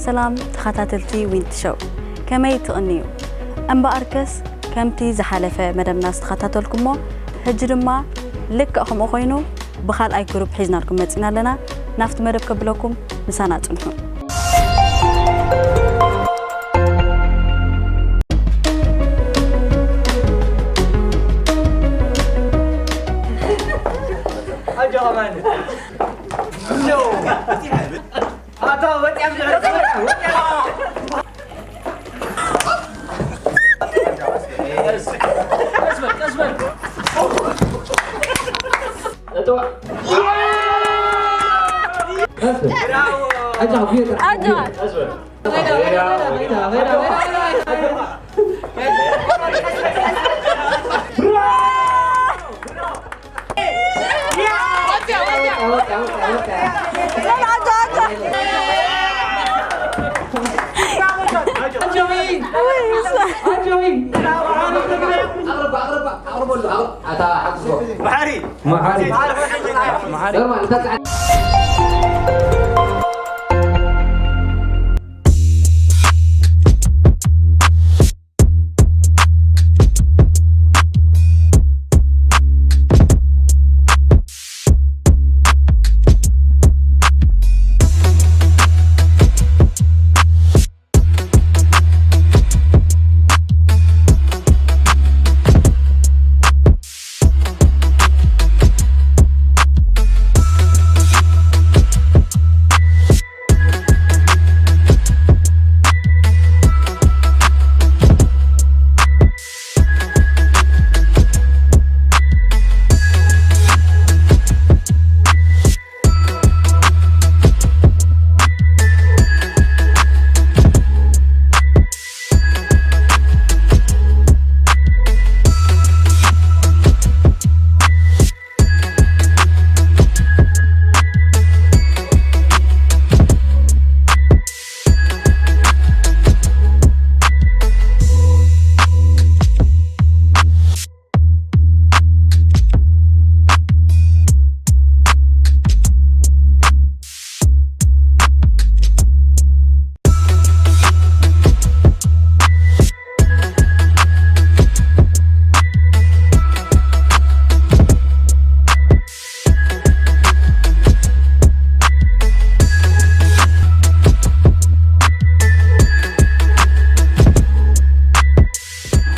ሰላም ተኸታተልቲ ዊንቲ ሾው፣ ከመይ ትቕንዩ? እምበኣርከስ ከምቲ ዝሓለፈ መደብና ዝተኸታተልኩሞ፣ ሕጂ ድማ ልክዕ ከምኡ ኮይኑ ብኻልኣይ ግሩፕ ሒዝናልኩም መጺና ኣለና። ናብቲ መደብ ከብለኩም ምሳና ጽንሑ።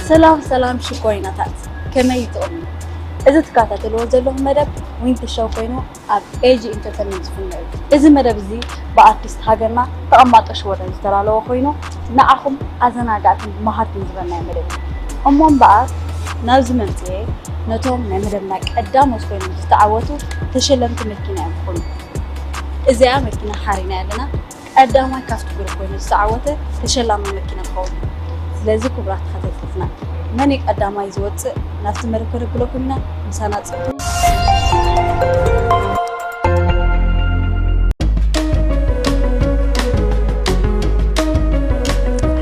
ሰላም ሰላም ሽኮሪናታት፣ ከመይ ትቕኑ? እዚ ትከታተልዎ ዘለኹም መደብ ዊንቲ ሾው ኮይኑ ኣብ ኤጂ ኢንተርተይንመንት ዝፍኖ እዩ። እዚ መደብ እዚ ብኣርቲስት ሃገርና ተቐማጦ ሽወደን ዝተዳለወ ኮይኑ ንዓኹም ኣዘናጋዕትን መሃርትን ዝበልናዮ መደብ እዩ። እሞ እምበኣር ናብዚ መምፅኤ ነቶም ናይ መደብና ቀዳሞት ኮይኖም ዝተዓወቱ ተሸለምቲ መኪና እዮም ክኾኑ። እዚኣ መኪና ሓሪና ኣለና። ቀዳማይ ካብቲ ግሩፕ ኮይኑ ዝተዓወተ ተሸላሚ መኪና ክኸውን እዩ። ስለዚ ክቡራት ተኸታተልትና፣ መን እዩ ቀዳማይ ዝወፅእ ናብቲ መደብ ከነብለኩም ኢና። ምሳና ፅንሑ።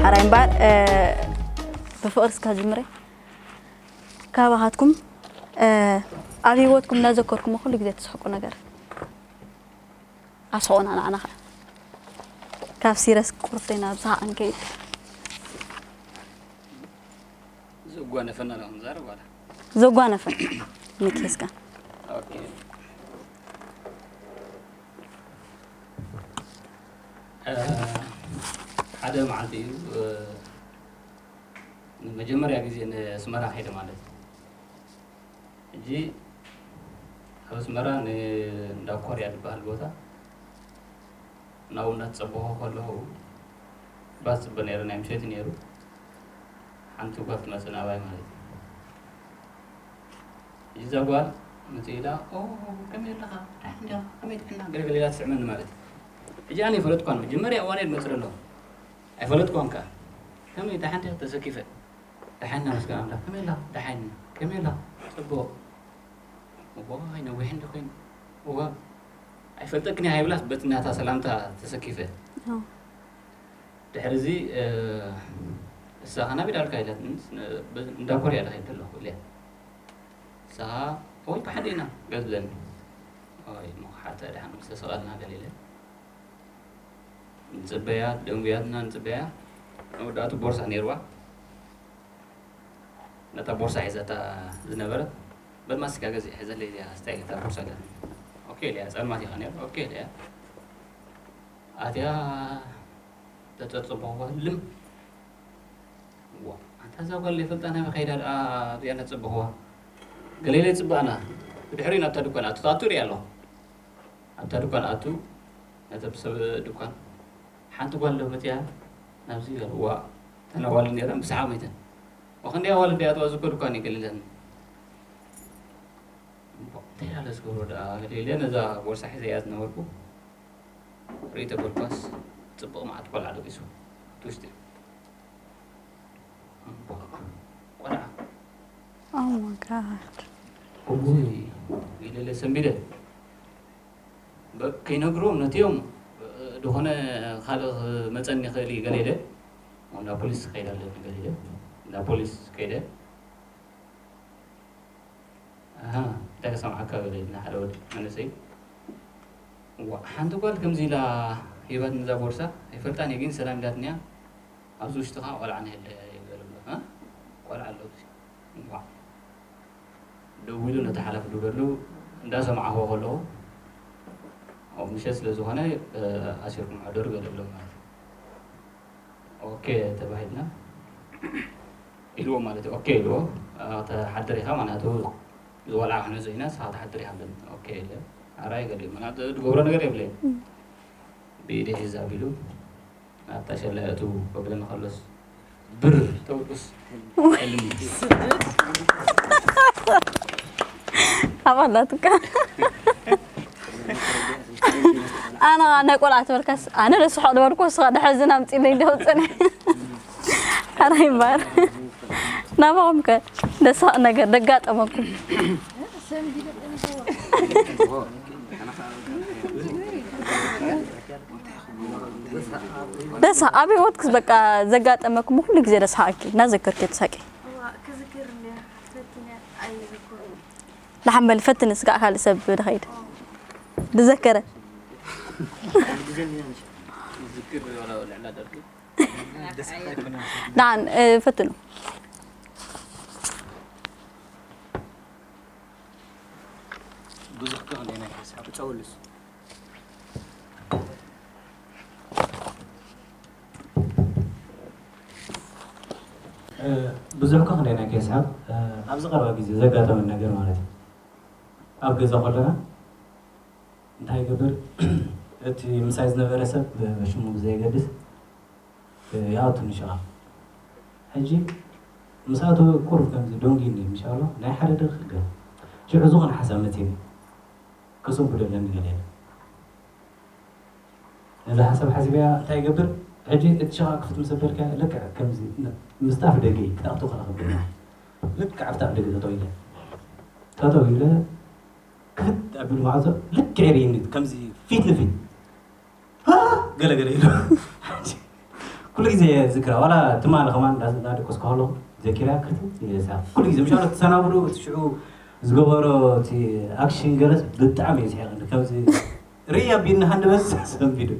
ሓራይ እምበኣር፣ እ፣ ብፍቕሪ እስካ ጅምረ። ካባኻትኩም፣ እ፣ ኣብ ህይወትኩም እናዘከርኩሞ ኩሉ ግዜ ትስሕቁ ነገር? ኣስሕቑና ንዓና ኸዓ። ካብ ሲረስ ቁርፍተይ ናብ ሰሓቕ ንከይድ። ዘጓነፈና ነው ክንዛረብ ዋላ? ዘጓነፈን። ንኬስካ። ኦኬ። እ፣ ሓደ መዓልቲ እዩ፣ እ፣ ንመጀመርያ ግዜ ንኣስመራ ከይደ ማለት እዩ። ሕጂ ኣብ ኣስመራ ን-፣ እንዳ ኮርያ ዝበሃል ቦታ ናብኡ እንዳተጸበኹ ከለኹ ባስ ጽበ ነይረ፣ ናይ ምሸት ነይሩ። ሓንቲ ጓል ትመጽእ ናባይ ማለት እዩ። ሕጂ እዛ ጓል መጽእ ኢላ፣ "ኦ፣ ከመይ ኣለኻ? ደሓን ዲኻ? ከመይ ጥዕና?" ገለ ገለ ኢላ ትስዕመኒ ማለት እዩ። ሕጂ ኣነ ኣይፈለጥኳን፣ መጀመርያ እዋን እየ ዝመጽእ ዘለኹ። ኣይፈለጥኳን ከኣ። "ከመይ ደሓን ዲኻ?" ተሰኪፈ። "ደሓን ኢና መስገን ኣምላኽ። ከመይ ኣላ? ደሓን ኢና። ከመይ ኣላ? ጽቡቕ። እዋይ ነዊሕ እንዲ ኮይኑ። እዋ ኣይፈልጠክን እየ" ሃይብላስ በቲ ናታ ሰላምታ ተሰኪፈ። ኣዎ። ድሕሪ እዚ፣ እ፣ እሳ ኸ ናበይ ዳልካ ኢላትኒ፣ ስ-፣ ን-፣ በ-፣ እንዳ ኮርያ ዳኺድ ዘለኹ ኢለያ። እሳ ኸ፣ "ኦይ ብሓደ ኢና" ገዝለኒ። ኦይ እሞ ሓታ ደሓን ምስ ተሰቐልና ገለ ኢለ። ንፅበያ፣ ደንጉያትና ንፅበያ። መወዳእቱ ቦርሳ ነይርዋ። ነታ ቦርሳ ሒዛታ ዝነበረት፣ "በል ማስቲካ ገዚእ ሒዘለይ እዚኣ፣ ስታይ እታ ቦርሳ?" ኢላትኒ። ኦኬ ኢለያ፣ ጸልማት ኢኻ ነይሩ። ኦኬ ኢለያ። ኣትያ ተጸጽበኹዋ ልም። ዋ፣ ኣንታ እዛ ጓል ዘይፈልጣ ናበይ ከይዳ ደኣ እዚኣ ነጸበኹዋ? ገለ ኢለ ይጽበኣና። ብድሕሪኡ ናብታ ድኳን ኣቱ፣ ኣቱ እሪኣ ኣለኹ። ኣብታ ድኳን ኣቱ፣ ነቲ ሰብ ድኳን ሓንቲ ጓል ዶ መጺኣ ናብዚ ኢሉ፣ ዋ፣ እተን ኣዋልድ ነይረን ብሰሓቕ ሞይተን። ወኸንደይ ኣዋልድ እያ፣ እዚ እኮ ድኳን እዩ ገሊለን። እምቦ፣ እንታይ ኣለ ዝገብሮ ደኣ ገለ ኢለ ነዛ ቦርሳ ሒዘያ ዝነበርኩ ርእይ ተበልኳስ፣ ጽቡቕ መዓት ቆልዓ ደቂሱ ኣብቲ ውሽጢ። እምቦ፣ ቆልዓ። Oh my God። እውይ፣ ኢለ ኢለ ሰንቢደ። በ-፣ ከይነግሮም ነቲኦም፣ እ፣ ዝኾነ ካልእ ክመጸኒ ይኽእል እዩ ገለ ኢለ፣ እንዳ ፖሊስ ክኸይድ ኣለኒ ገለ ኢለ፣ እንዳ ፖሊስ ከይደ። ኣሃ፣ እንታይ ክሰምዓካ ገለ ኢልና ሓደ ወዲ መንእሰይ፣ ዋ፣ ሓንቲ ጓል ከምዚ ኢላ ሂባትኒ እዛ ቦርሳ፣ ኣይፈልጣን እየ ግን ሰላም ኢላትኒ እያ፣ ኣብዚ ውሽጢ ኸዓ ቆልዓ ነየለ ይብል ኣሎ፣ እ? ቆልዓ ኣሎ ኣብዚ። ዋ። ደዊሉ ነቲ ሓላፊ ድውለሉ እንዳሰማዕኹዎ ከለኹ፣ ኣብ ምሸት ስለ ዝኾነ፣ እ፣ ኣሲርኩም ሕደሩ ገለ ኢሎም ማለት እዩ። ኦኬ ተባሂልና ኢልዎ ማለት እዩ። ኦኬ ኢልዎ፣ እ፣ ትሓድር ኢኻ ማለት እዩ። ዝቆልዓ ክንሕዞ ኢና፣ ንስኻ ትሓድር ኢኻ ብለኒ። ኦኬ ኢለ፣ ኣራይ ገለ ኢሉ፣ ምክንያቱ ዝገብሮ ነገር የብለይን። እም። ብኢደይ ሒዝ ኣቢሉ፣ ናብታ ሸላ የእትዉ ክብለኒ ከሎስ ብር ተውጡስ ሕልሚ። ኣብ ኣላትካ። ኣነ ኸዓ ናይ ቆልዓ ትበልካስ ኣነ ደስሖ ዝበልኩ ንስኻ ደሐዝን ኣምፂለይ እንዲኹም ፅንሕ። ሕራይ እምበር ናባኹም ከ ደስቕ ነገር ደጋጠመኩም? ደስ ኣብ ህይወትክስ በቃ ዘጋጠመኩም ኩሉ ግዜ ደስሓቅኪ እናዘከርኪ ትሳቂ። ክዝክር እኒኣ ፈትነ ኣይዘክሮ። ደሓን በል ፈትኒ ስጋዕ ካልእ ሰብ ድኸይድ ድዘከረ ዝክር ወላ ልዕላ ደርጊ ደሓን ፈትኑ። ብዙሕ ከ ክንደይ ናይ ሒሳብ ጸውልስ ብዙሕ ከ ክንደይ ናይ ኬስሓብ ኣብዚ ቀረባ ግዜ ዘጋጠመን ነገር ማለት እዩ። ኣብ ገዛ ከለና እንታይ ይገብር እቲ ምሳይ ዝነበረ ሰብ ሽሙ ብዘየገድስ ይኣቱ ንሽቓ። ሕጂ ምስ ኣተወ ቁሩብ ከምዚ ደንጉዩኒ ምሻሎ ናይ ሓደ ደቂቕ ገ ሽዑ ዝኾነ ሓሳብ መጺኒ ከሰንብዶ ኣለኒ ገለ ኢለ። ነዛ ሓሳብ ሓሲበያ እንታይ ይገብር ሕጂ እቲ ሽቓ ክፍት ምስ ኣበልካዮ ልክዕ ከምዚ ምስቲ ኣፍ ደገ እዩ ክኣቱ ከላ ከብለና ልክዕ ኣብቲ ኣፍ ደገ ጠጠው ኢለ ጠጠው ኢለ ክፍት ኣቢሉ ማዕጾ ልክዕ ይርእየኒ ከምዚ ፊት ንፊት ሃ! ገለ ገለ ኢሉ ኩሉ ግዜ እየ ዝዝክራ ዋላ ትማሊ ከማን እንዳ- እንዳደቀስኩ ከለኹ ዘኪራ ክትም ኢለ እዛ ኩሉ ግዜ ምሻሎ ትሰናብሉ እቲ ሽዑ ዝገበሮ እቲ ኣክሽን ገለስ ብጣዕሚ እየ ዝሕቕኒ ከምዚ ርእይ ኣቢኒ ሃንደበት ሰንቢዱ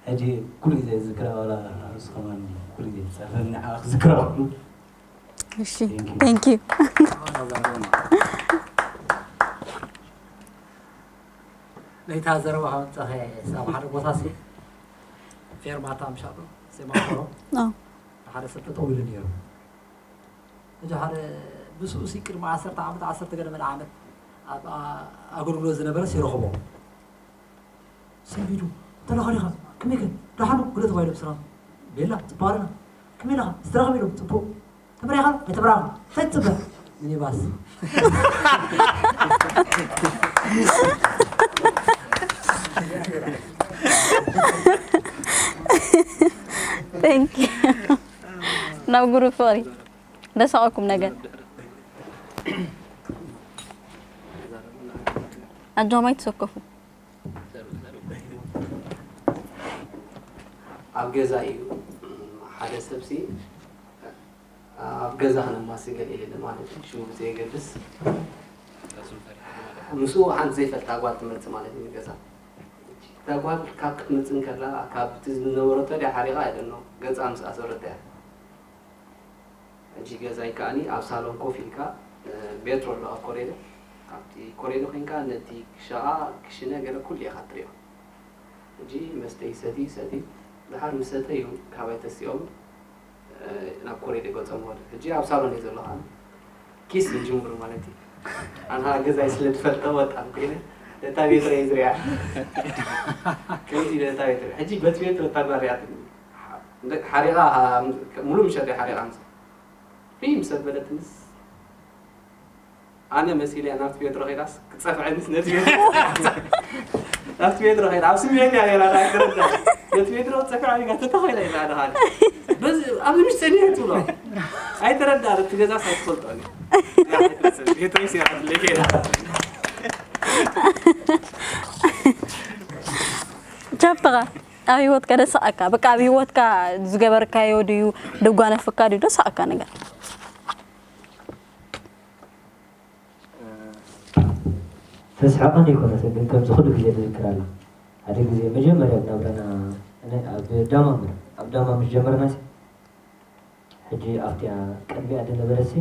ሕጂ ኩሉ ግዜ እየ ዝዝክራ ዋላ ንሱ ከማን ኩሉ ግዜ ትፀርፈኒ ንዓኣ ክዝክራ ኩሉ እሺ thank you ነይታ ዘረባ ካብ ኣምጻኸ ኣብ ሓደ ቦታ ሲ ፌርማታ ምሻሎ ሴማኮሮ አዎ ሓደ ሰብ ጠጠው ኢሉ ነይሩ። እዚ ሓደ ብስኡ ሲ ቅድሚ ዓሰርተ ዓመት ዓሰርተ ገለ መለ ዓመት ኣብ ኣገልግሎት ዝነበረ ሲረኽቦ ሰቢዱ ተለኸሊኻ ከመይ ከ ደሓኑ ግደ ተባሂሎም ስራም ቤላ ጽቡቕ ኣለና ከመይ ኣለኻ ዝተረኸበ ኢሎም ጽቡቕ ተመሪኻ ኣይተመረኻ እንታይ ትጽበ ሚኒባስ thank you ናብ ግሩፕ ፍቕሪ ደሳቐኩም ነገር ኣጆኹም ኣይትሰከፉ ኣብ ገዛ እዩ ሓደ ሰብሲ ኣብ ገዛ ክነማሲ ገለ የለ ማለት እዩ ሽሙ ብዘየገድስ ምስኡ ሓንቲ ዘይፈልጣ ጓል ትመፅእ ማለት እዩ ንገዛ እታ ጓል ካብ ክትመጽእ እንከላ፣ ካብቲ ዝነበረቶ ድያ ሓሪቓ? I don't know። ገጻ ምስ ኣዞረታ እያ። ሕጂ ገዛይ ከኣኒ ኣብ ሳሎን ኮፍ ኢልካ፣ እ፣ ቤትሮ ኣሎ ኣብ ኮሪደር። ኣብቲ ኮሪደር ኮይንካ ነቲ ሸቓ፣ ክሽነ፣ ገለ ኩሉ ኢኻ ትሪኦ። ሕጂ መስተ ይሰትዩ፣ ይሰትዩ። ድሓር ምስ ሰተዩ ካባይ ተሲኦም፣ እ፣ ናብ ኮሪደር ገጾም ወረዱ። ሕጂ ኣብ ሳሎን እየ ዘለኹ ኣነ። ኪስ ይጅምሩ ማለት እዩ። ኣነ ገዛይ ስለ ዝፈልጦ ወጣን ኮይነ ነታ ቤትሮ እየ ዝሪኣ። ከምዚ ኢለ ነታ ቤትሮ። ሕጂ በቲ ቤትሮ እታ ጓል ሪኣትኒ። እንደ-፣ ሓሪቓ፣ ሙሉ ምሸት እያ ሓሪቓ። ምስ ፊልም ሰብ በለትንስ፣ ኣነ መሲለያ ናብቲ ቤትሮ ከይዳስ ክጸፍዐንስ ነቲ ቤትሮ ናብቲ ቤትሮ ከይዳ ኣብ ስምዒት እያ ነይራ፣ ኣይተረዳ። ነቲ ቤትሮ ክጸፍዐ ኢላ ተተኸይላ ኢላ ደኻል። በዚ፣ ኣብዚ ምሽ ጸኒሐ ትብሎ። ኣይተረዳ፣ እቲ ገዛስ ኣይትፈልጦ። ቤትሮ ይሲራ ትለይ ከይዳ። ቻፕተራ ኣብ ህይወትካ ደስቃካ፣ በቃ ኣብ ህይወትካ ዝገበርካዮ ድዩ፣ ደጓነፍካ ድዩ ደስቃካ ነገር? ተስሕቐኒ ኣይኮነትን፣ ግን ከምዚ ኩሉ ግዜ ዝዝክር ኣላ። ሓደ ግዜ መጀመርያ ኣብ ናብራና፣ እነ ኣብ ዳማ እምበር፣ ኣብ ዳማ ምስ ጀመርናሲ፣ ሕጂ ኣብቲኣ ቅድሚኣ ዝነበረሲ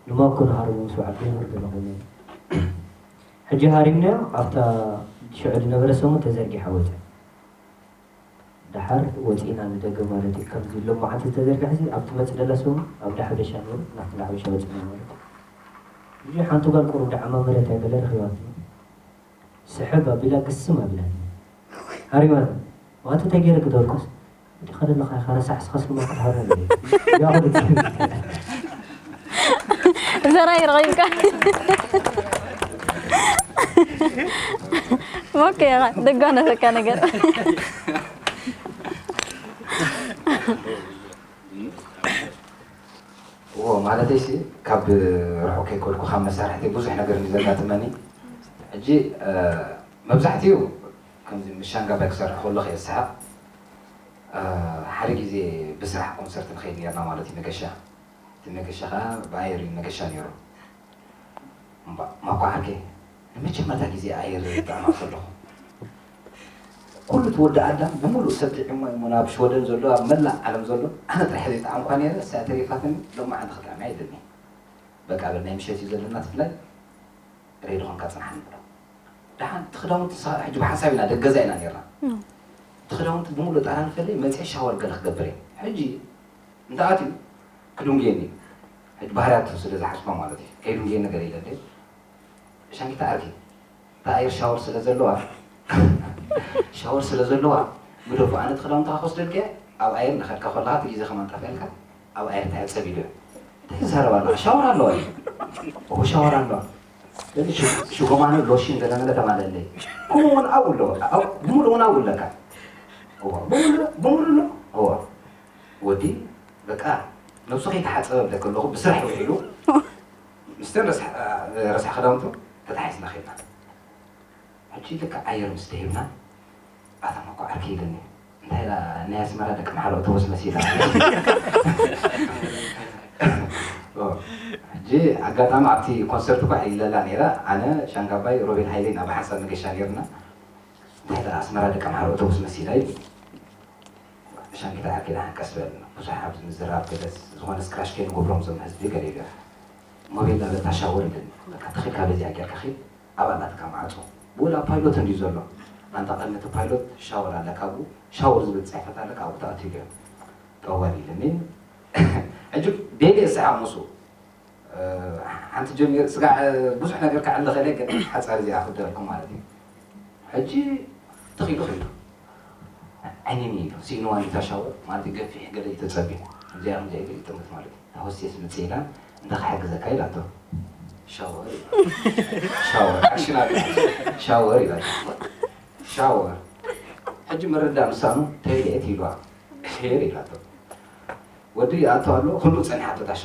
ንማኮ ንሃርቦ ምስ በዓል ዘይምር ገለ ኮይኑ። ሕጂ ሃሪምናዮ፣ ኣብታ ሽዑ ዝነበረ ሰሙን ተዘርጊሓ ወጸ። ደሓር ወጺእና ንደገ ማለት እዩ። ከምዚ ሎማዓንቲ ዝተዘርግሐ ሲ ኣብ ትመጽእ ደላ ሰሙን ኣብ ዳሕብደሻ ነይሩ፣ ናብቲ ዳሕብደሻ ወጺእና ማለት እዩ። እዚ ሓንቲ ጓል ቁሩብ ደዓማ መሬት ኣይበለ ረኺባትኒ። ስሕብ ኣቢላ ግስም ኣቢላትኒ። ሃሪማት፣ ዋት እንታይ ገይረ ክደልኩስ? እንዲኻ ደለኻ ኢኻ ረሳሕ ስኸስ ድማ ክትሃርም እዩ። ያኹ ልትብል። ዘራይ ረኺብካ ሞኬ ኢኻ ደጓነፈካ ነገር እዎ ማለተይ ሲ ካብ ርሑቕ ከይከድኩ ካብ መሳርሕተይ ብዙሕ ነገር እዩ ዘጋጥመኒ። ሕጂ መብዛሕትኡ ከምዚ ምስ ሻንጋባይ ክሰርሕ ከለኹ እየ ዝስሕቕ። ሓደ ግዜ ብስራሕ ኮንሰርት ንኸይድ ነርና ማለት እዩ መገሻ። እቲ መገሻ ኸዓ ብኣየር እዩ መገሻ ነይሩ። እምባ ማኳ ዓርከይ ንመጀመርታ ግዜ ኣየር ይጥዕማ ከለኹ ኩሉ እቲ ወዲ ኣዳም ብምሉእ ሰብ ጥዒሞ እሞ ናብ ሽወደን ዘሎ ኣብ መላእ ዓለም ዘሎ ኣነ ጥራሕ ዘይጠዓምኳ ነይረ። እሳ ተሪፋትኒ ሎማዓንቲ ክጥዕማ ይደሊ። በቃ በል ናይ ምሸት እዩ ዘለና ትፍላይ ሬዲ ኾንካ ጽንሓ ንብሎ። ደሓን እቲ ክዳውንቲ ንስኻ ሕጂ ብሓንሳብ ኢና ደገዛ ኢና ነርና። እቲ ክዳውንቲ ብምሉእ ጣራ ንፈለይ መጺአ ሻወር ገለ ክገብር እየ። ሕጂ እንተ ኣትዩ ክድንጉየኒ እዩ። ሕጂ ባህርያቱ ስለ ዝሓስባ ማለት እዩ። ከይድንጉየኒ ገለ ኢለ እንደ ሻንኪታ ዓርኪ እታ ኣየር ሻወር ስለ ዘለዋ ሻወር ስለ ዘለዋ ግደፉ። ኣነ እቲ ክዳውንትኻ ክወስደልካ እየ። ኣብ ኣየር እናኸድካ ከለኻ እቲ ግዜ ከማን ጠፍአልካ ኣብ ኣየር እንታይ ጸቢዱ እንታይ ትዛረብ ኣለኻ? ሻወር ኣለዋ እዩ። ኦ ሻወር ኣለዋ። ስለዚ ሽጎማኖ ሎሽን ገለ ገለ ተማለለይ። ከምኡ እውን ኣብኡ ኣለዎ። ብሙሉ እውን ኣብኡ ኣለካ። እዋ ብሙሉ ብሙሉ ኣሎ። እዋ ወዲ በቃ ነብሱ ከይተሓፀበ ብለ ከለኹ ብስራሕ ውዒሉ ምስተን ረሳሕ ክዳውንቱ ተታሒዝና ኸድና። ሕጂ ልክዕ ኣየር ምስ ተሂብና ኣታ ማኮ ዓርከይ ኢለኒ። እንታይ ኢላ ናይ ኣስመራ ደቂ ኣምሓሩ ኣውቶቡስ መሲላ። ሕጂ ኣጋጣሚ ኣብቲ ኮንሰርት እኳ ኢለላ ነይራ። ኣነ፣ ሻንጋባይ፣ ሮቤል ሃይለ ኢና ብሓንሳብ መገሻ ነይርና። እንታይ ኢላ ኣስመራ ደቂ ኣምሓሩ ኣውቶቡስ መሲላ ኢሉ። ሻንኪታ ዓርከይ ደሓን ቀስ በል ብዙሕ ኣብዚ ምዝራብ ገለስ ዝኾነ ስክራሽ ከይንገብሮም እዞም ህዝቢ ገለ ኢሉ። ሞቤል ዳበታ ሻወር ኢለኒ። በቃ ተኺልካ በዚኣ ጌርካ ኺድ። ኣብ ኣላትካ ማዕጾ ብኡ ደኣ ፓይሎት እንድዩ ዘሎ። ኣንታ ቅድሚ እቲ ፓይሎት ሻወር ኣለካ ኣብኡ ሻወር ዝብል ጽሕፈት ኣለካ ኣብኡ ትኣቱ ኢለዮ። ጠዋል ኢለኒ። ሕጂ ቤት እየ ዝስሓቕ ምስኡ። ሓንቲ ጀሚረ ስጋዕ ብዙሕ ነገር ክዕሊ ኽእለ ግን ሓጻር እዚኣ ክብደልኩም ማለት እዩ። ሕጂ ተኺሉ ኺዱ ዓይኒ ኢሉ ስኢንዋ እንዲታ ሻወር ማለት እዩ። ገፊሕ ገለ እዩ ተጸቢዩ። ከምዚኣ ከምዚኣ ኢሉ ይጥምት ማለት እዩ። ተወሲስ ምጽእ ኢላ እንታይ ክሕግዘካ ኢላቶ። ሻወር ኢላ። ሻወር ኣክሽን ኣቢላ ሻወር ኢላቶ። ሻወር ሕጂ ምርዳእ ምሳኑ ተይልኤት ኢልዋ። ሄር ኢላቶ። ወዲ ይኣቱ ኣሎ ኩሉ ጸኒሓቶ ታሻ።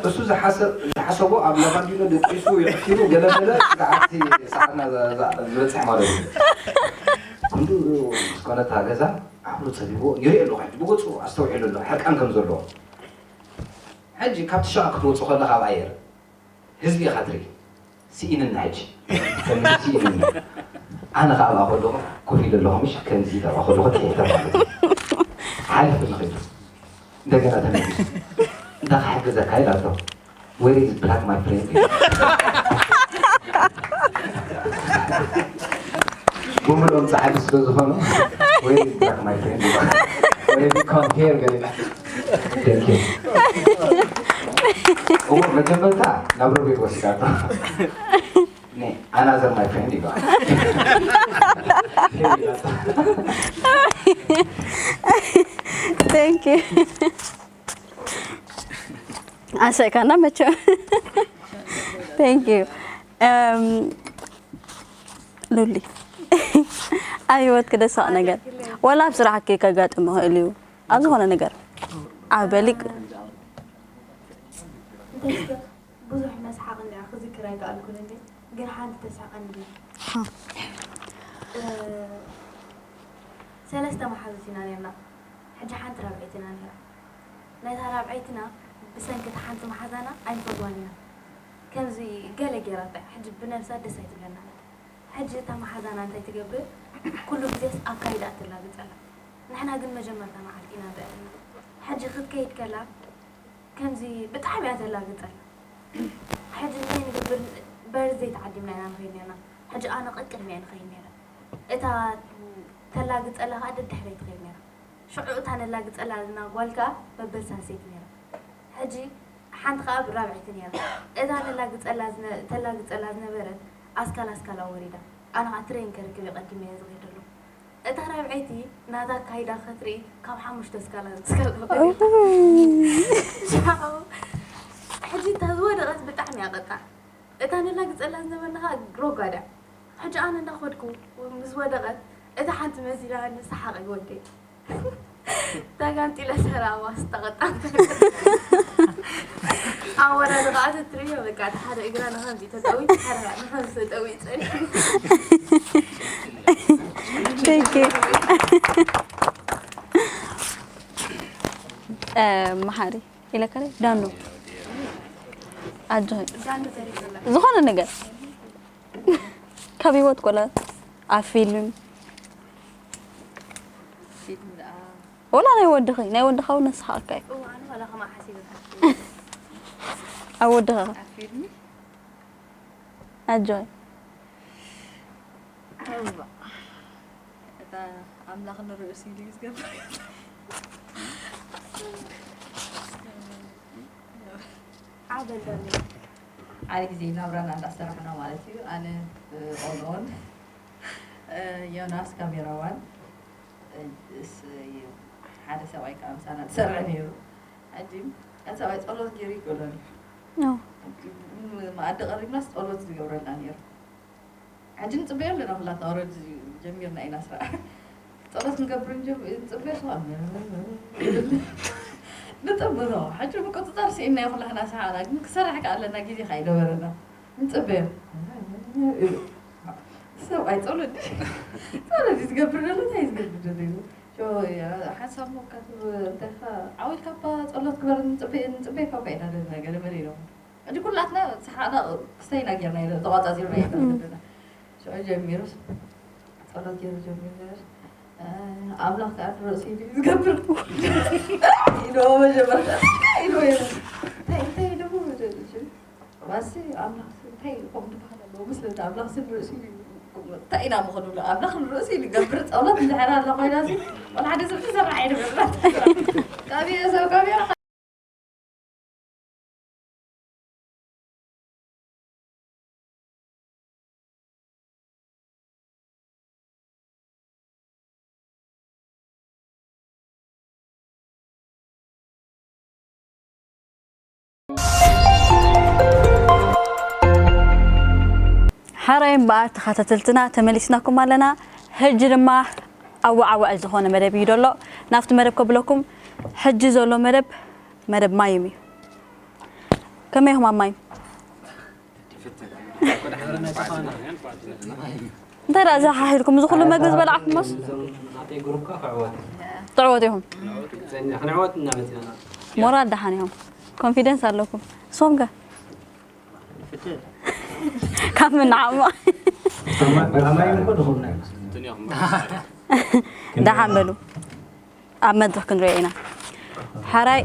እሱ ዝሓሰብ ዝሓሰቦ ኣብ ላባዲኖ ደቂሱ የዕቲሩ ገለመለ። ስጋዓቲ ሰዓትና ዝበጽሕ ማለት እዩ። ክንዱ ምስ ኮነታ ገዛ ዓብሩ ጸቢብዎ ይርኢ ኣለኹ ሕጂ ብገጹ ኣስተውዒሉ ኣሎ ሕርቃን ከም ዘለዎ። ሕጂ ካብቲ ሸቓ ክትወጹ ከለኻ ኣብ ኣየር ህዝቢ ኢኻ ትርኢ። ስኢንና ሕጂ። ከምዚ ስኢንና። ኣነ ከዓ ኣብኣ ከለኹ ኮፍ ኢለ ኣለኹ፣ ምሽ ከምዚ ኢለ ኣብኣ ከለኹ ጥሒተ ማለት እዩ። ሓሊፉ ንኸይዱ። እንደገና ተመሊሱ። እንታይ ክሕግዘካ ኢላቶ። Where is black my friend? ብምልኦም ጻዕዲ ስለ ዝኾኑ፣ Where is black my friend? Where is come here ገለ ኢላ። Thank you። እሞ መጀመርታ ናብ ሮቤል ወሲዳቶ። ነ ኣናዘር ማይ ፍሬንድ ይበሃል። Thank you. ኣሰእካና መቸም። Thank you. Um, ሉሊ ኣብ ህይወትኪ ደሳቕ ነገር ወላ ኣብ ስራሕኪ ከጋጥም ይኽእል እዩ ኣብ ዝኾነ ነገር ዓበሊቅ ብዙሕ መስሓቕ እንዲያ ክዝክር ኣይከኣልኩን እንዴ ግን ሓንቲ ተሳቐኒ ሰለስተ መሓዙት ኢና ነርና ሕጂ ሓንቲ ራብዐይቲ ኢና ነራ ናይታ ራብዐይትና ብሰንኪ እታ ሓንቲ መሓዛና ኣይንፈትዋን ኢና ከምዚ ገለ ገይራታ ሕጂ ብነብሳ ደስ ኣይትብለና ሕጂ እታ መሓዛና እንታይ ትገብር ኩሉ ግዜስ ኣካይዳ ትላግጸላ ንሕና ግን መጀመርታ መዓልቲ ኢና ብዕልና ሕጂ ክትከይድ ከላ ከምዚ ብጣዕሚ እያ ተላግጸና። ሕጂ እንታይ ንገብር በርዝደይ ተዓዲምና ኢና ንኸይድ ነርና። ሕጂ ኣነ ቀቅድሚያ እየ ንኸይድ ነረ። እታ ተላግጸላ ከኣ ደድሕረይ ትኸይድ ነራ። ሽዑ እታ ነላግጸላ ዘለና ጓል ከኣ መበል ሳልሰይቲ ነራ። ሕጂ ሓንቲ ከኣ ራብዐይቲ ነራ። እታ ነላግጸላ ዝነ- ተላግጸላ ዝነበረት ኣስካል ኣስካላ ወሪዳ። ኣነ ከኣ ትሬን ከርክብ እየ ቀዲመ እየ ዝኸይድ ዘለኹ። እታ ራብዐይቲ ናታ ኣካይዳ ክትርኢ ካብ ሓሙሽተ ስካላ ስካላ ወሪዳ። ሕጂ እታ ዝወደቐት ብጣዕሚ እያ ቀጣዕ። እታ ነላግጸላ ዝነበርና ከኣ ሮጓዳ። ሕጂ ኣነ እንዳኸድኩ ምስ ወደቐት እታ ሓንቲ መሲላኒ ሰሓቐ ወደይ። ተጋንጢለ ሰራዋ ዝተቐጣም ኣወዳድቓ ተትርእዮ በቃ እቲ ሓደ እግራ ንኸምዚ ተጠዊ ሓደ ንኸምዚ ተጠዊ ይጸኒ Thank you. መሓሪ ኢለካ ዳኖ ኣጆይ ዝኾነ ነገር ካብ ህይወት ቆላ ኣብ ፊልም ፊልም ደኣ ወላ ናይ ወድኺ ናይ ወድኻ እውን ነስሓቀካ እዩ እዋ ኣነ ዋላ ከማ ሓሲበካ ኣብ ወድኻ ኣብ ፊልም ኣጆይ እዋ እታ ኣምላኽ ንርእሱ ኢሉ እዩ ዝገብር ዓበል ዳኒ ሓደ ግዜ ናብራና እንዳሰራሕና ማለት እዩ ኣነ ኦንኦን ዮናስ ካሜራዋን ሓደ ሰብኣይ ከዓ ምሳና ዝሰርዕ ነይሩ ሕጂ እቲ ሰብኣይ ፀሎት ገይሩ ይገብረሉ መኣዲ ቀሪብናስ ፀሎት ዝገብረልና ነይሩ ሕጂ ንፅበዮ ኣለና ኩላትና ወረድ ጀሚርና ኢና ስራሕ ፀሎት ንገብር ንፅበዮ ንፅበዮ ንፅብኖ ሕጂ ምቁፅፃር ስኢናዮ ኩላህና ሰሓና ግን ክሰርሕ ከ ኣለና ግዜ ከ ኣይነበረና ንፅበዮ ሰብኣይ ፀሎት ፀሎት እዩ ዝገብር ዘሎ እንታይ ዝገብር ዘሎ ሓንሳብ ሞካት እንታይ ዓዊልካ እባ ፀሎት ግበር ንፅበዮ ንፅበዮ እኳ ኢና ዘለና ገለ መለ ኢሎም ሕጂ ኩላትና ሰሓና ክስተይና ጌርና ኢና ተቋፃፂርና ኢና ዘለና ሽዑ ጀሚሩ ጸሎት ገይሩ ጀሚሩ ኣምላኽ ከዓ ንርእሱ ኢሉ እዩ ዝገብር ኢልዎ መጀመርታ ኢልዎ እዩ እንታይ እንታይ ኢሉ መጀመርታ ዋሲ ኣምላኽ እንታይ ኢልኩም ትባሃል ኣለዎ ምስለቲ ኣምላኽ ሲ ንርእሱ ኢሉ እንታይ ኢና ምኸዱ ኣምላኽ ንርእሱ ኢሉ ገብር ጸሎት እንድሕር ኣላ ኮይና ሲ ወላ ሓደ ሰብ ትሰራሕ ኣይነበርና ካብየ ሰብ ካብያ ሓራይ እምበኣር ተኸታተልትና ተመሊስናኩም ኣለና። ሕጂ ድማ ኣዋዓዋዒ ዝኾነ መደብ እዩ ዘሎ። ናብቲ መደብ ከብለኩም ሕጂ ዘሎ መደብ መደብ ማይም እዩ። ከመይ ኢኹም ኣብ ማይም? እንታይ ደኣ እዛ ሓሂልኩም እዚ ኩሉ መግቢ ዝበላዕኩሞስ ትዕወት ኢኹም። ሞራል ደሓን ኢኹም። ኮንፊደንስ ኣለኩም። ንስኹም ከ? ካብ ምንዓሞ። ደሓን በሉ። ኣብ መድረኽ ክንሪኦ ኢና። ሓራይ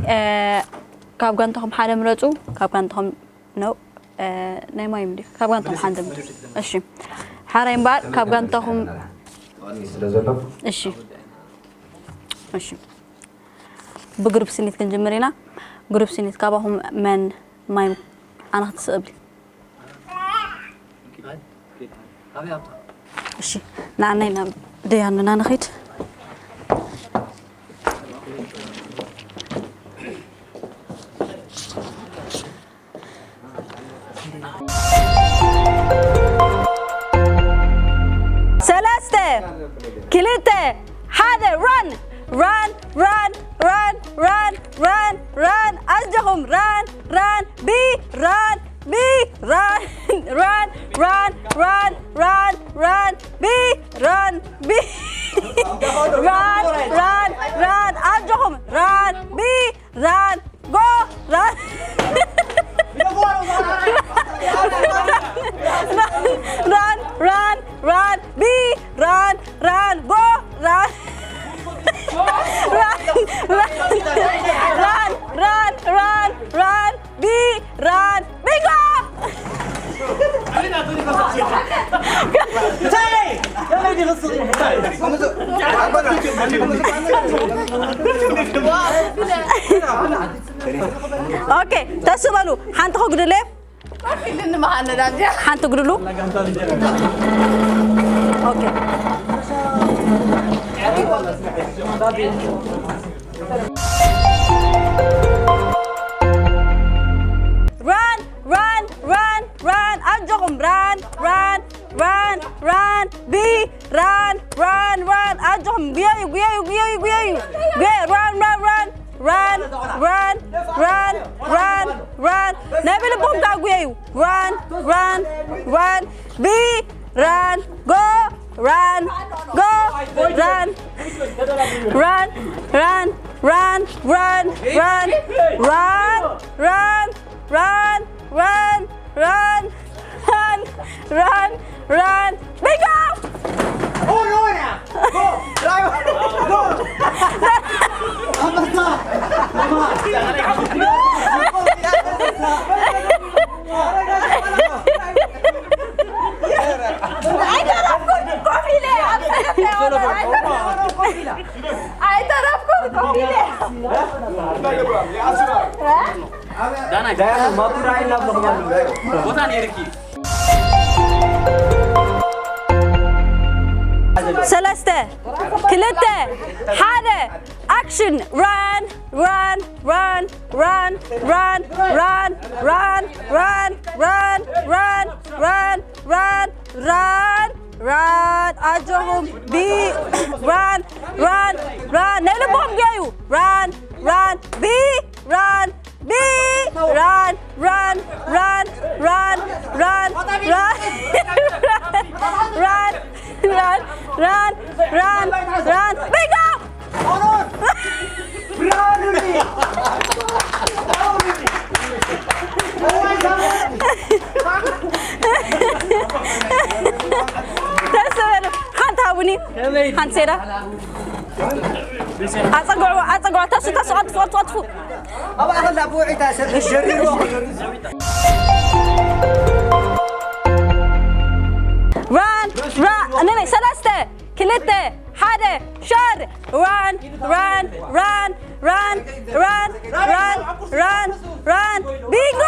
ካብ ጋንታኹም ሓደ ምረፁ። ካብ ጋንታኹም ነው ናይ ማይ ምዲ ካብ ጋንታኹም ሓደ ምረፁ። እሺ ሓራይ እምበኣር ካብ ጋንታኹም እሺ እሺ ብግሩፕ ስኒት ክንጅምር ኢና። ግሩፕ ስኒት ካባኹም መን ማይ ኣነ ክትስእብል እሺ ንዓናይ ናብ ደያኑና ንኺድ። ሰለስተ ክልተ ሓደ ራን ራን ራን ራን ራን ራን ራን ኣጆኹም ራን ራን ቢ ራን ቢ ራን ራን ራን ራን ራን ራን ቢ ራን ቢ ራን ራን ራን ኣጆኹም ራን ቢ ራን ጎ ራን ራን ራን ራን ቢ ራን ራን ጎ ራን ራን ራን ራን ራን ራን ቢ ራን ቢንጎ ኦኬ ተስበሉ ሓንቲ ክጉድለ ሓንቲ ጉድሉ ኦኬ ራን ራን ራን ራን ኣጆኹም ራን ራን ራን ራን ቢ ራን ራን ራን ኣጆኹም ጉየዩ ጉየዩ ጉየዩ ጉየዩ ጉየ ራን ራን ራን ራን ራን ራን ራን ራን ናይ ብልቦም ጋጉየዩ ራን ራን ራን ቢ ራን ጎ ራን ጎ ራን ራን ራን ራን ራን ራን ራን ራን ራን ራን ራን ራን ራን ራን ቢንጎ ሰለስተ ክልተ ሓደ ኣክሽን ራን ራን ራን ራን ራን ራን ራን ራን ራን ራን ራን ራን ራን ራን ኣጆኹም ቢ ራን ራን ራን ናይ ልቦም ገዩ ራን ራን ቢ ራን ቢ ራን ራን ራን ራን ራን ራን ራን ራን ራን ራን ቢንጎ ተሰበሉ ሓንቲ ሃቡኒ ሓንቲ ሴዳ ኣፀግዕዎ ኣፀግዕዎ ተሱ ተሱ ቀልጥፉ ቀልጥፉ ቀልጥፉ ኣብ ኣኸላ ብውዒታ ሰብ ሸሪርዎ ራን ራን ነነ ሰለስተ ክልተ ሓደ ሸር ራን ራን ራን ራን ራን ራን ራን ራን ቢንጎ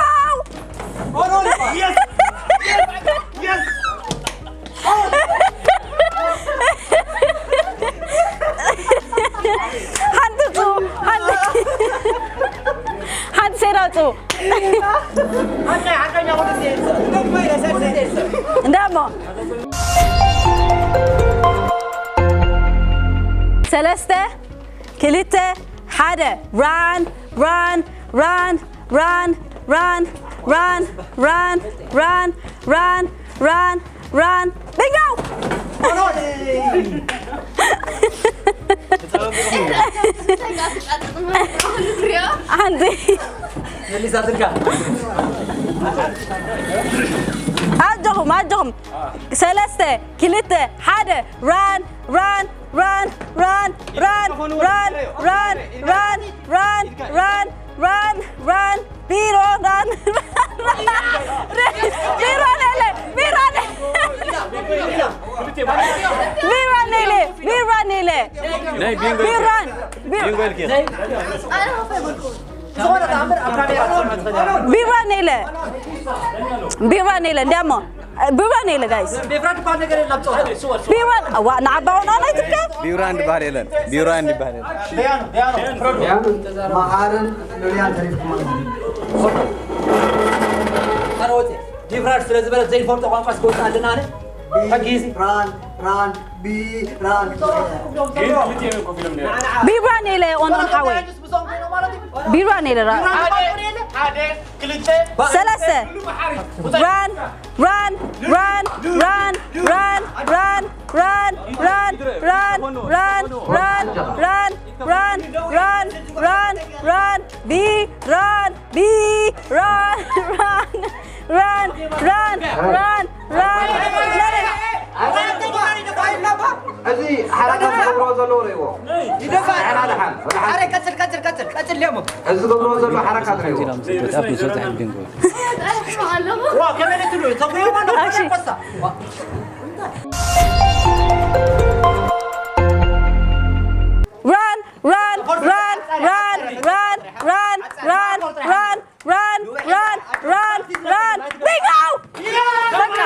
ሓንቲ ፁ ሓንቲ ሓንቲ ሴራ ፁ እንዳሞ ሰለስተ ክልተ ሓደ ራን ራን ራን ራን ራን ራን ራን ራን ራን ራን ራን ራን ቢንጎ ሓንቲ መሊሳትልካ ማጆኹም ሰለስተ ክልተ ሓደ። ራን ራን ራን ራን ራን ራን ራን ራን ራን ራን ራን ራን ቢሮ ራን ቢሮ ነለ ቢሮ ነ ቢሮ ነለ ቢሮ ነለ ናይ ቢንጎ ቢራን ቢንጎ ኢልኪ ዝኾነ ተኣምር ኣብ ካሜራ ክትሰምዕ ትኽእል ኢኻ። ቢራን ኢለ ቢራን ኢለ እንዲያሞ ቢራን ኢለ ጋይስ ቤፍራ ትባል ነገር የለም። ጸወታ ቢራን ዋ ንዓባውን ኣናይትከ ቢራን ድባል የለን። ቢራን ድባል የለን። ደያኑ ደያኑ ፍረዱ። መዓርን ሉልያን ተሪፍኩም ኣሎ። ካልኦት ዲፍራድ ስለ ዝበለት ዘይፈልጦ ቋንቋ ስክወፅእ ኣለና ኣነ ሕጊ እዚ ራን ራን ቢራን ቢራን ኢለ ኦን ኦን ሓወይ ቢራን ኢለ ራ ሓደ ክልተ ሰለስተ ራን ራን ራን ራን ራን ራን ራን ራን ራን ራን ራን ራን ራን ራን ራን ራን ቢ ራን ቢ ራን ራን ራን ራን ራን ራን እዚ ሓረካት ዝገብሮ ዘለዉ ርእይዎ። ይደፋ። ሓራ ደሓን። ወደ ሓራ። ኣረ ቀጽል ቀጽል ቀጽል ቀጽል ሌሞ። እዚ ዝገብሮ ዘሎ ሓረካት ርእይዎ። Betapi so tak bingo. ዋ ከመይ ትሉ ተጉዮ ማለት እሺ። ቆሳ ራን ራን ራን ራን ራን ራን ራን ራን ራን ራን ራን ራን ቢንጎ በቃ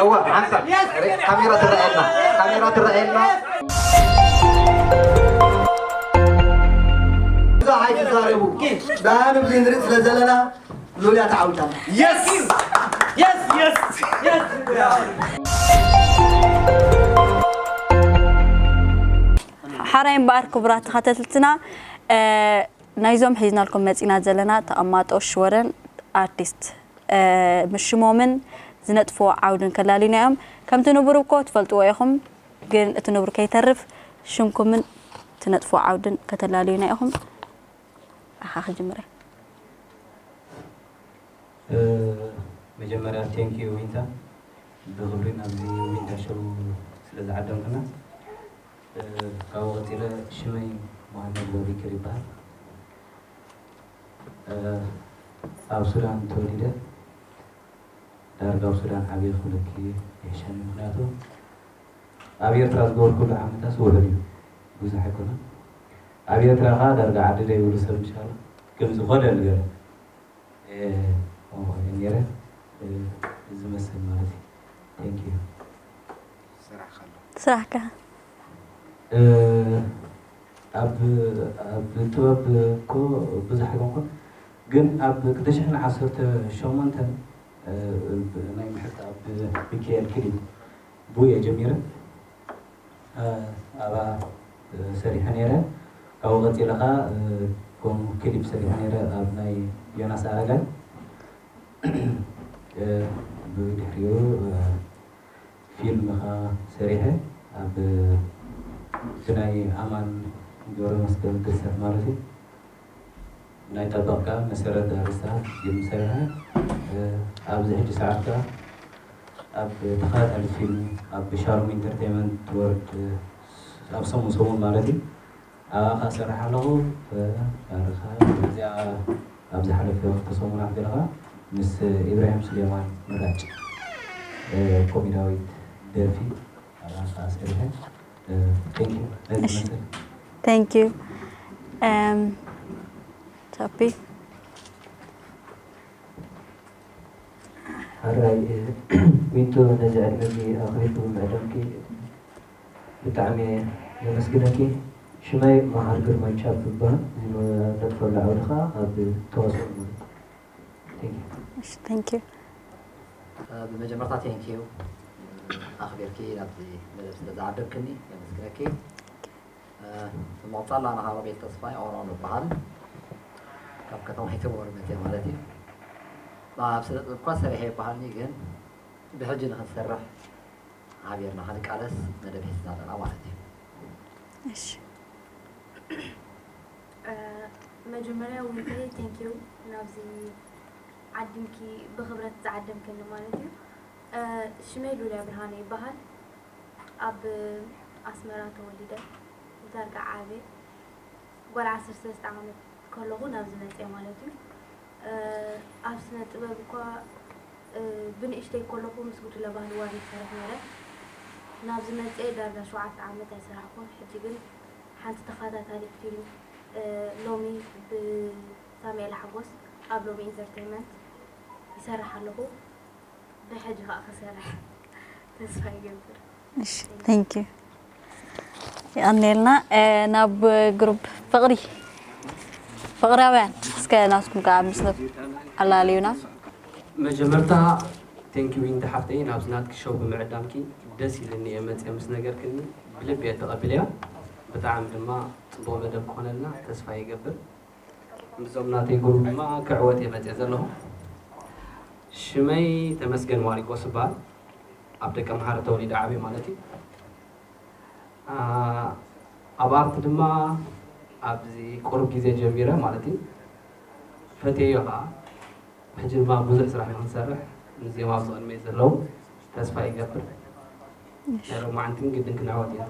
እወ ሓንሳብ ካሜራ ትረኣየና። ካሜራ ትረኣየና። እዛ ኣይትዛረቡ። ደሓን ብዚ ንርኢ ስለ ዘለና ሉልያ ተዓዊታ። Yes! Yes! Yes! Yes! ሓራይ እምበኣር ክቡራት ተኸታተልትና ናይዞም ሒዝናልኩም መፂና ዘለና ተቐማጦ ሽወደን ኣርቲስት ምስ ሽሞምን ዝነጥፍዎ ዓውድን ከላልዩና እዮም። ከምቲ ንቡር እኮ ትፈልጥዎ ኢኹም፣ ግን እቲ ንቡር ከይተርፍ ሽምኩምን ትነጥፍዎ ዓውድን ከተላልዩና ኢኹም። ኣኻ ክጅምር እየ። መጀመርያ ቴንክ ዩ ዊንታ ብክብሪ ናብዚ ዊንታ ሾው ስለ ዝዓደምክና። ካብኡ ቀፂለ ሽመይ መሃመድ በቢክር ይበሃል። ኣብ ሱዳን ተወሊደ ዳርጋ ኣብ ሱዳን ዓብየ ክብለኪ ይሕሸኒ። ምክንያቱ ኣብ ኤርትራ ዝገበርኩሉ ዓመታት ውሑድ እዩ፣ ብዙሕ ኣይኮነን። ኣብ ኤርትራ ከኣ ዳርጋ ዓዲ ደይብሉ ሰብ እንሻላ ግን ዝኾነ ንገረ ነይረ። እዚ መስል ማለት እዩ። Thank you። ስራሕካ ኣብ ኣብ ጥበብ እኮ ብዙሕ ኣይኮንኩን፣ ግን ኣብ ክልተ ሽሕን ዓሰርተ ሸሞንተን ናይ ምሕረት ኣብ ሚካኤል ክሊፕ ብኡ እየ ጀሚረ። ኣብኣ ሰሪሐ ነይረ። ካብኡ ቀፂለ ከዓ ከም ክሊፕ ሰሪሐ ነይረ ኣብ ናይ ዮናስ ኣረጋይ። ብድሕሪኡ ፊልም ከዓ ሰሪሐ ኣብ ብናይ ኣማን ገብረመስቀል ድርሰት ማለት እዩ። ናይ ጠበቕ ከዓ መሰረት ኣርእስታ ፊልም ሰሪሐ። ኣብዚ ሕጂ ሰዓት ከዓ ኣብ ተኸታታሊ ፊልም ኣብ ሻሎም ኢንተርቴይመንት ወርድ ኣብ ሰሙን ሰሙን ማለት እዩ ኣብኣ ከዓ እሰርሕ ኣለኹ። ባርኻ እዚኣ ኣብ ዝሓለፈ ክልተ ሰሙናት ገለ ከዓ ምስ ኢብራሂም ሱሌማን ምራጭ ኮሜዳዊት ደርፊ ኣብኣ ከዓ ሰሪሐ። Thank you። ነዚ እሺ። ይመስል። Thank you። Um, Tapi. ሓራይ ዊንቶ ነዚ ዕድመ እዚ ኣኽቢርኪ ብምዕዳምኪ ብጣዕሚ እየ ዘመስግነኪ። ሽመይ መሓር ግርማይ ቻፕ ይበሃል። እዚ ነጥፈሉ ዓውዲ ከዓ ኣብ ተዋስኦ ማለት እዩ። Thank you። እሺ፣ thank you። ብመጀመርታ thank you ኣኽቢርኪ ናብዚ መደብ ስለ ዝዓደምክኒ የመስግነኪ። ብምቕፃል ኣነ ከዓ ሮቤል ተስፋይ ኦሮን እበሃል። ካብ ከተማ ኢተቦር መፅየ ማለት እዩ። ኣብ ስነ ጥበብ እኳ ሰሪሐ ይበሃልኒ ግን ብሕጂ ንክንሰርሕ ሓቢርና ክንቃለስ መደብ ሒዝና ኣለና ማለት እዩ። እሺ። መጀመርያ ዊንተይ፣ ቴንኪዩ ናብዚ ዓዲምኪ፣ ብኽብረት ዝዓደምክኒ ማለት እዩ። እ፣ ሽመይ ሉልያ ብርሃነ ይበሃል። ኣብ ኣስመራ ተወሊደ፣ ብዳርጋ ዓብየ። ጓል ዓሰርተ ሰለስተ ዓመት ከለኹ ናብዚ መፅየ ማለት እዩ። እ፣ ኣብ ስነ ጥበብ እኳ፣ እ፣ ብንእሽተይ ከለኹ ምስ ጉጅለ ባህሊ ዋሪ ይሰርሕ ነይረ። ናብዚ መፅየ ዳርጋ ሸውዓተ ዓመት ኣይሰራሕኩን። ሕጂ ግን ሓንቲ ተኸታታሊት ፊልም፣ እ፣ ሎሚ ብሳሙኤል ሓጎስ ኣብ ሎሚ ኢንተርቴይንመንት ይሰርሕ ኣለኹ። ብሕጂ ኸኣ ክሰርሕ ተስፋ ይገብር። እሺ፣ ቴንክ ዩ። የቐንየልና። እ፣ ናብ ግሩፕ ፍቕሪ፣ ፍቕራውያን፣ እስከ ናትኩም ከኣ ኣብ ምስሉ ኣላልዩና። መጀመርታ፣ ቴንክ ዩ ዊንቲ ሓፍተይ፣ ናብዚ ናትኪ ሾው ብምዕዳምኪ ደስ ኢልኒ እየ መፅየ ምስ ነገርክኒ ብልቢ እየ ተቐቢለያ። ብጣዕሚ ድማ ፅቡቕ መደብ ክኾነልና ተስፋ ይገብር። ምስዞም ናተይ ግሩፕ ድማ ክዕወት እየ መፅየ ዘለኹ። ሽመይ ተመስገን ማሪቆስ እበሃል። ኣብ ደቀምሓረ ተወሊደ ዓብየ ማለት እዩ። ኣ፣ ኣብ ኣርት ድማ ኣብዚ ቁሩብ ግዜ ጀሚረ ማለት እዩ። ፈትየዮ ከዓ። ሕጂ ድማ ብዙሕ ስራሕ ኢና ክንሰርሕ፣ ምስዚኦም ኣብዚ ቅድመይ ዘለዉ ተስፋ ይገብር። ናይ ሎማዓንቲ ግን ግድን ክንዕወት ኢና።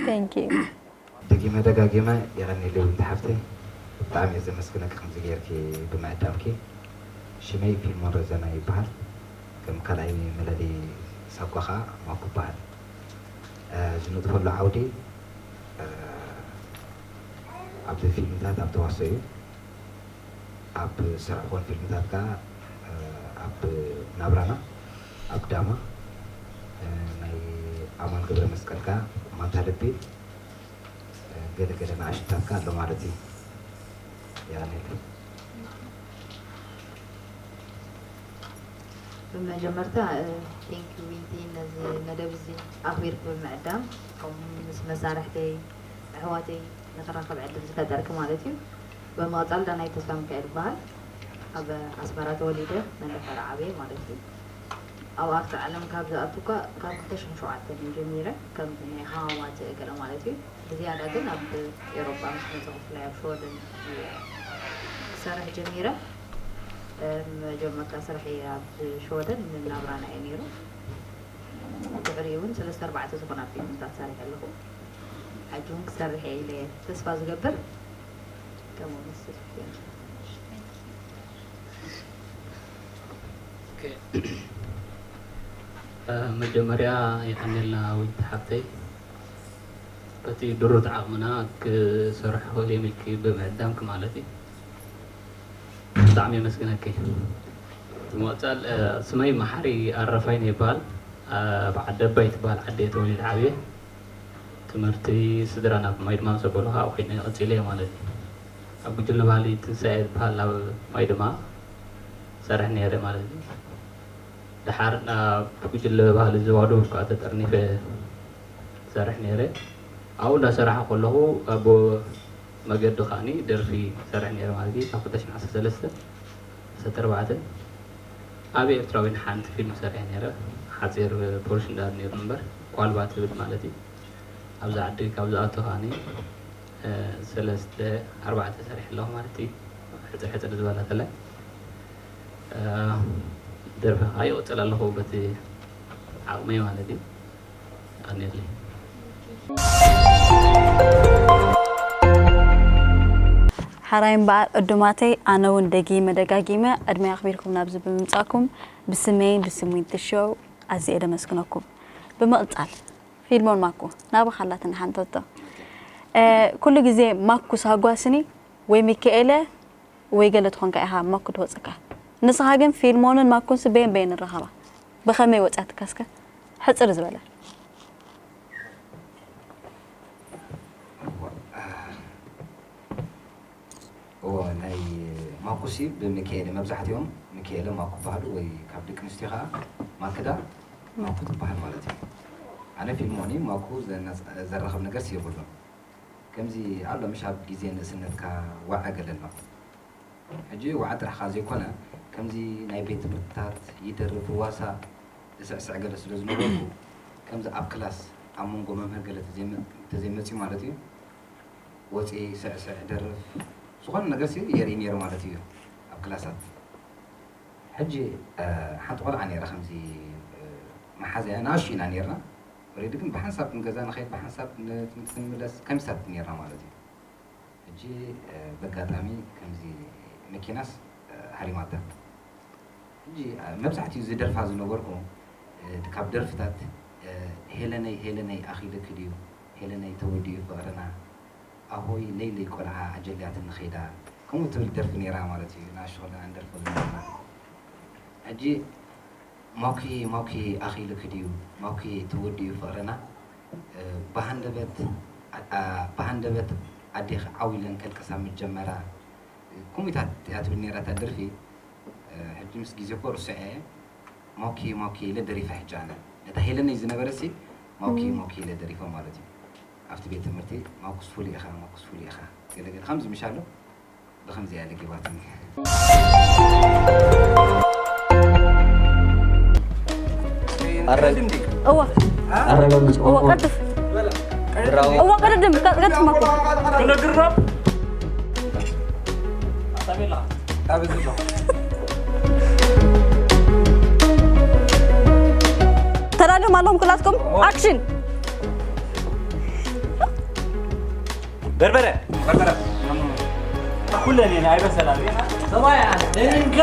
ቴንክ ዩ። ደጊመ ደጋጊመ የቐንየለይ ዊንቲ ሓፍተይ፣ ብጣዕሚ እየ ዘመስግነኪ ከምዚ ገይርኪ ብምዕዳምኪ። ሽመይ ፊልሞን ረዘነ ይበሃል። ከም ካልኣይ መለለዪ ሳጓ ኸዓ ማኩ ይበሃል። ዝነጥፈሉ ዓውዲ ኣብ ፊልምታት፣ ኣብ ተዋስኦ እዩ። ኣብ ዝሰርሕወን ፊልምታት ከኣ ኣብ ናብራና፣ ኣብ ዳማ፣ ናይ ኣማን ገብረመስቀል ከኣ ማንታ ልቢ፣ ገለ ገለ ንኣሽታት ከኣ ኣሎ ማለት እዩ። የቐንየለይ። ብመጀመርታ ቴንክ ዩ ዊንቲ ነዚ መደብ እዚ ኣኽቢርኪ ብምዕዳም ከምኡ ምስ መሳርሕተይ ኣሕዋተይ ንኽራኸብ ዕድል ዝፈጠርኪ ማለት እዩ። ብምቕፃል ዳናይት ተስፋሚካኤል ይበሃል። ኣብ ኣስመራ ተወሊደ መንደፈራ ዓብየ ማለት እዩ። ኣብ ኣርት ዓለም ካብ ዝኣቱ እኳ ካብ ክልተ ሽሕን ሸውዓተን እዩ ጀሚረ ከምዚ ናይ ሃዋማት ገለ ማለት እዩ። ብዝያዳ ግን ኣብ ኤውሮጳ ምስ መጸኹ ብፍላይ ኣብ ሽወደን እየ ክሰርሕ ጀሚረ። መጀመርታ ስርሐይ ኣብ ሽወደን ንናብራና እዩ ነይሩ። ብድሕሪኡ እውን ሰለስተ ኣርባዕተ ዝኾና ፊልምታት ሰሪሐ ኣለኹ። ሕጂ እውን ክሰርሕ እየ ኢለ እየ ተስፋ ዝገብር። ከምኡ መስል። መጀመርያ የቀንየልና ዊንቲ ሓፍተይ በቲ ድሩት ዓቕምና ክሰርሕ ክእል እየ ኢልኪ ብምዕዳምኪ ማለት እዩ። ብጣዕሚ የመስግነኪ። ብምቕፃል ስመይ መሓሪ ኣረፋይነ ይበሃል። ኣብ ዓዲ ኣባይ ትበሃል ዓዲ እየ ተወሊደ ዓብየ። ትምህርቲ ስድራና ኣብ ማይድማ ምስ ኣበልኩ ኣብኡ ኮይነ ቀፂለ እየ ማለት እዩ። ኣብ ጉጅለ ባህሊ ትንሳኤ ዝበሃል ኣብ ማይድማ እሰርሕ ነይረ ማለት እዩ። ደሓር ናብ ጉጅለ ባህሊ ዞባ ደቡብ ከዓ ተጠርኒፈ እሰርሕ ነይረ። ኣብኡ እንዳሰራሕኩ ከለኹ ኣብ መገዲ ከዓኒ ደርፊ እሰርሕ ነይረ ማለት እዩ። ካብ ክልተ ሽሕን ዓሰርተ ሰለስተ ዓሰርተ ኣርባዕተ ኣብ ኤርትራዊን ሓንቲ ፊልም ሰሪሐ ነይረ። ሓፂር ፖርሽን ዳር ነይሩ እምበር ኳልባ ትብል ማለት እዩ። ኣብዚ ዓዲ ካብ ዝኣቱ ከዓኒ ሰለስተ ኣርባዕተ ሰሪሐ ኣለኹ ማለት እዩ። ሕፅር ሕፅር ዝበላ ተላይ ደርፊ ከዓ ይቕፅል ኣለኹ በቲ ዓቕመይ ማለት እዩ። የቐንየለይ። ሓራይ እምበኣር ዕዱማተይ፣ ኣነ እውን ደጊመ ደጋጊመ ዕድመይ ኣኽቢርኩም ናብዚ ብምምጻእኩም ብስመይን ብስም ዊንቲ ሾው ኣዝየ እየ ደመስግነኩም። ብምቕጻል ፊልሞን ማኩ ናባኻ ኣላትኒ ሓንቲ ሕቶ። እ፣ ኩሉ ግዜ ማኩ ሳጓ ስኒ ወይ ሚካኤለ ወይ ገለ ትኾንካ ኢኻ ማኩ ትወጸካ። ንስኻ ግን ፊልሞንን ማኩንስ በየን በየን ንራኸባ? ብኸመይ ወጺኣትካ እስከ? ሕጽር ዝበለ። እዎ፣ ናይ ማኩሲ ብሚካኤለ፣ መብዛሕትኦም ሚካኤለ ማኩ በሃሉ፣ ወይ ካብ ደቂ ኣንስትዮ ኸዓ ማክዳ ማኩ ትበሃል ማለት እዩ። ኣነ ፊልሞኒ ማኩ ዘናጽ-፣ ዘራኽብ ነገርስ የብሉን። ከምዚ ኣሎ ምሽ ኣብ ግዜ ንእስነትካ ዋዐ ገለ ኣሎ። ሕጂ ዋዐ ጥራሕ ኸዓ ዘይኮነ፣ ከምዚ ናይ ቤት ትምህርትታት ይደርፍ ዋሳ እስዕስዕ ገለ ስለ ዝነበርኩ፣ ከምዚ ኣብ ክላስ ኣብ መንጎ መምህር ገለ ተዘይመ-፣ ተዘይመፅዩ ማለት እዩ፣ ወፂ ስዕስዕ ደርፍ ዝኾነ ነገር ሲ የርኢ ነይሩ ማለት እዩ ኣብ ክላሳት። ሕጂ ሓንቲ ቆልዓ ነይራ ከምዚ መሓዘያ ንኣሽቱ ኢና ነይርና። ወሬዲ ግን ብሓንሳብ ንገዛ ንኸይድ ብሓንሳብ ንትምህርቲ ንምለስ ከምሳት ነይርና ማለት እዩ። ሕጂ በጋጣሚ ከምዚ መኪናስ ሃሪማታ። ሕጂ መብዛሕትኡ ዝደርፋ ዝነበርኩ ካብ ደርፍታት ሄለነይ ሄለነይ ኣኺልክ ድዩ፣ ሄለነይ ተወዲኡ ፍቕርና፣ ኣሆይ ለይለይ ቆልዓ ኣጀልያትኒ ኸይዳ፣ ከምኡ ትብል ደርፊ ነይራ ማለት እዩ። ንኣሽቱ ከለና ንደርፈሉ ነበርና። ሕጂ ማኪ ማኪ ኣኺልክ ድዩ፣ ማኪ ተወዲኡ ፍቕርና፣ ብሃንደበት ብሃንደበት ኣዴኺ ዓው ኢለን ከልቅሳ ምጀመራ። ኮሚታት እያ ትብል ነይራ እታ ደርፊ። ሕጂ ምስ ግዜ እኮ ርስዐ እየ። ማኪ ማኪ ኢለ ደሪፈ ሕጂ ኣነ። ነታ ሄለነይ ዝነበረ ሲ ማኪ ማኪ ኢለ ደሪፈ ማለት እዩ። ኣብቲ ቤት ትምህርቲ ማኩስ ፍሉይ ኢኻ፣ ማኩስ ፍሉይ ኢኻ፣ ገለገለ ከምዚ ምሽ ኣሎ። ብኸምዚ እያ ለጊባትኒ። እዋ ኣረጋግጽ እዋ ቆርቆር ቀልጥፍ ብራው እዋ ቀደድም ቀልጥፍ ማኮ ክነግርና ተዳልዮም ኣለኹም ኩላትኩም ኣክሽን በርበረ ኩለን እየን ኣይበሰላን ሰማያ ደንጋ